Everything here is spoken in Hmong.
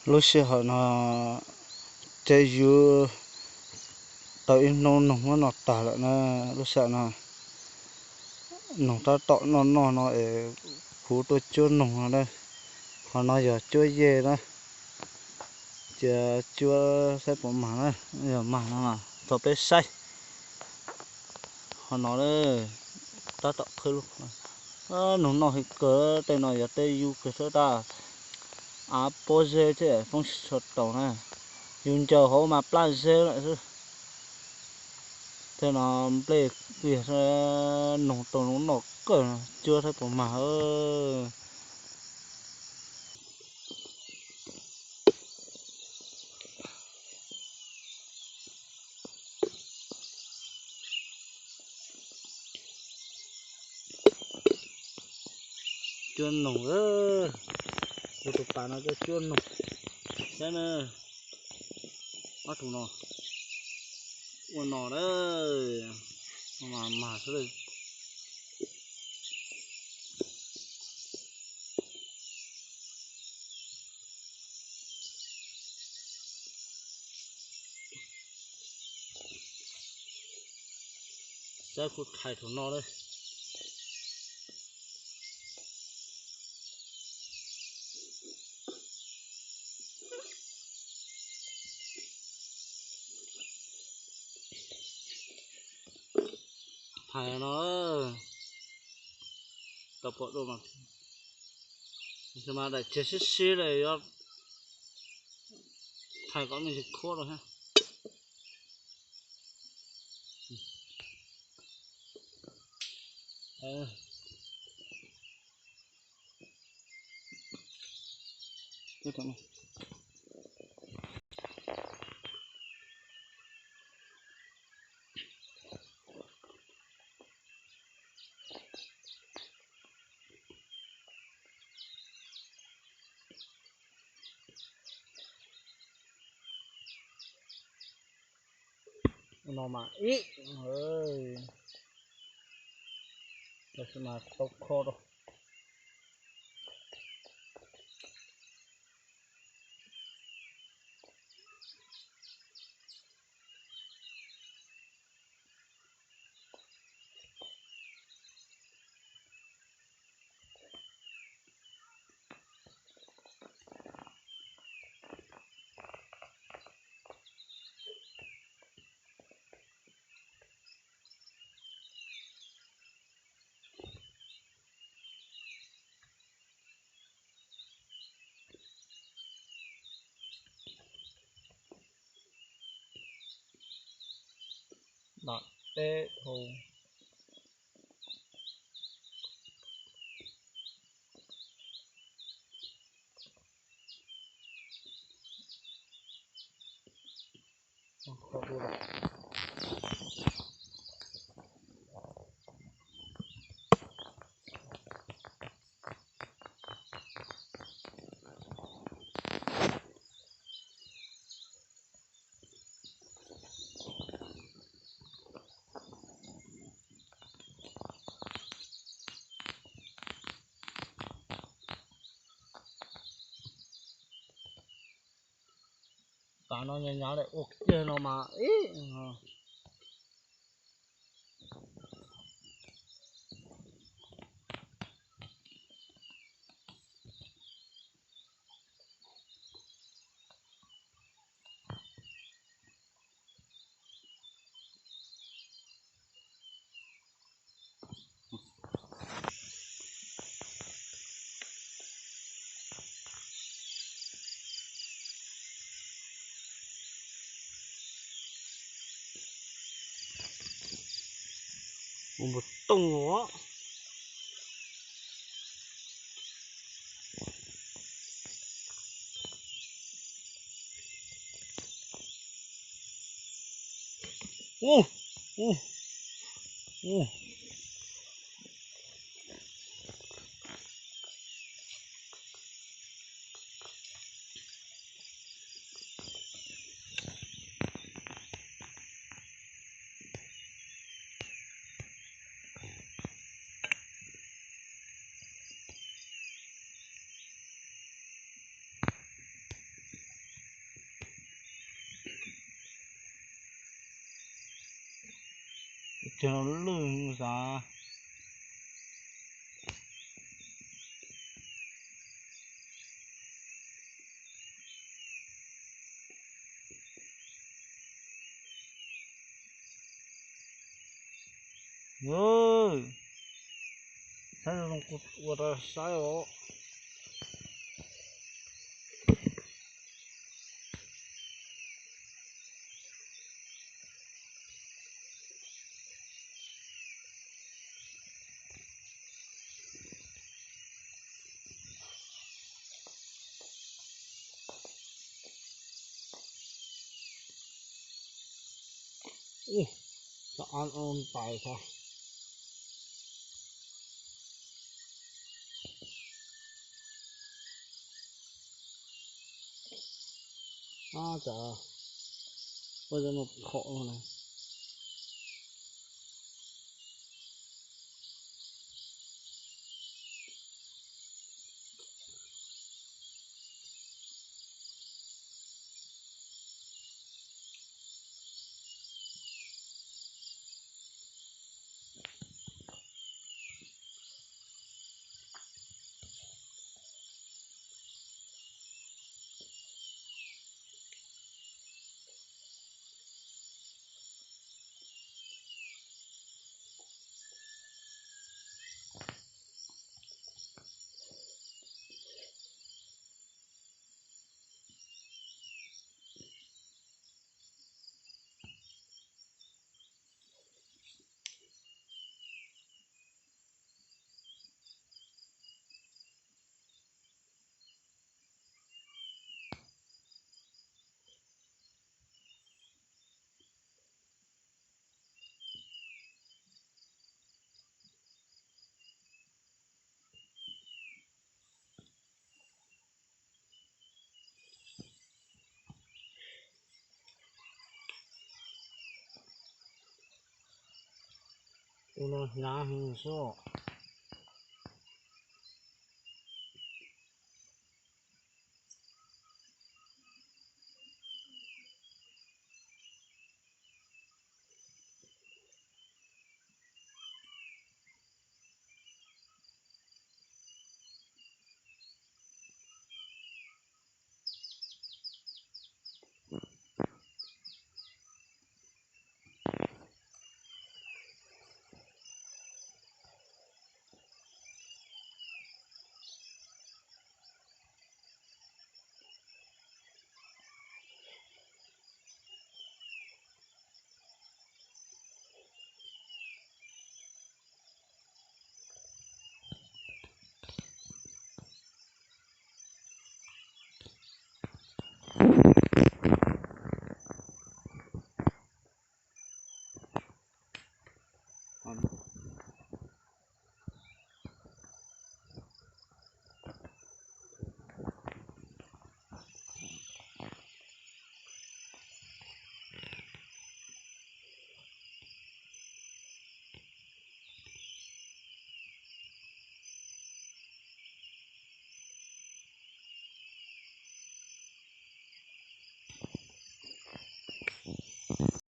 Lub sij hawm no ces yus tau ib hnub noog muab noj tag lawm na. Lub sij hawm no noog tab tom noj noj no es kuv tuaj cuab noog no na. Qhov no yog cuab yej na, cia cuab saib puas mag na. Yog mag no tso peb saib. Qhov no tab tom qhwb lub, noog noj heev kawg, tej no yog tej yus kawg thiab tab. Av pob zeb thiab foob sib tshua taus na, yus ncaws hauv mas plab zeb lawm xwb. Tej no nplej kiag, noog tau noj kawg, cuab saib puas mag. Cuab noog, kuv tus pas no coj cuab noog. Saib na, ob tug no ua no na, mag xwb. Saib kuv thais thaum no na. Thais no, tau pom dua mas, mas daim txiag sib sib li, yuav thais kom me ntsis khuab rau thiab. No mas ib, tab sis mas tau kho rau. Noj peb thau. Tav no nyav nyav lawm ua kiag no mas ib. Ua npua tooj os. Ub, ub, ub. Cog lwj xav. Saib zoo ua rau saib os. Ub, sab ab tais tag. Ab, cas poj zeb no khom no na. Tus no hnyav heev xwb.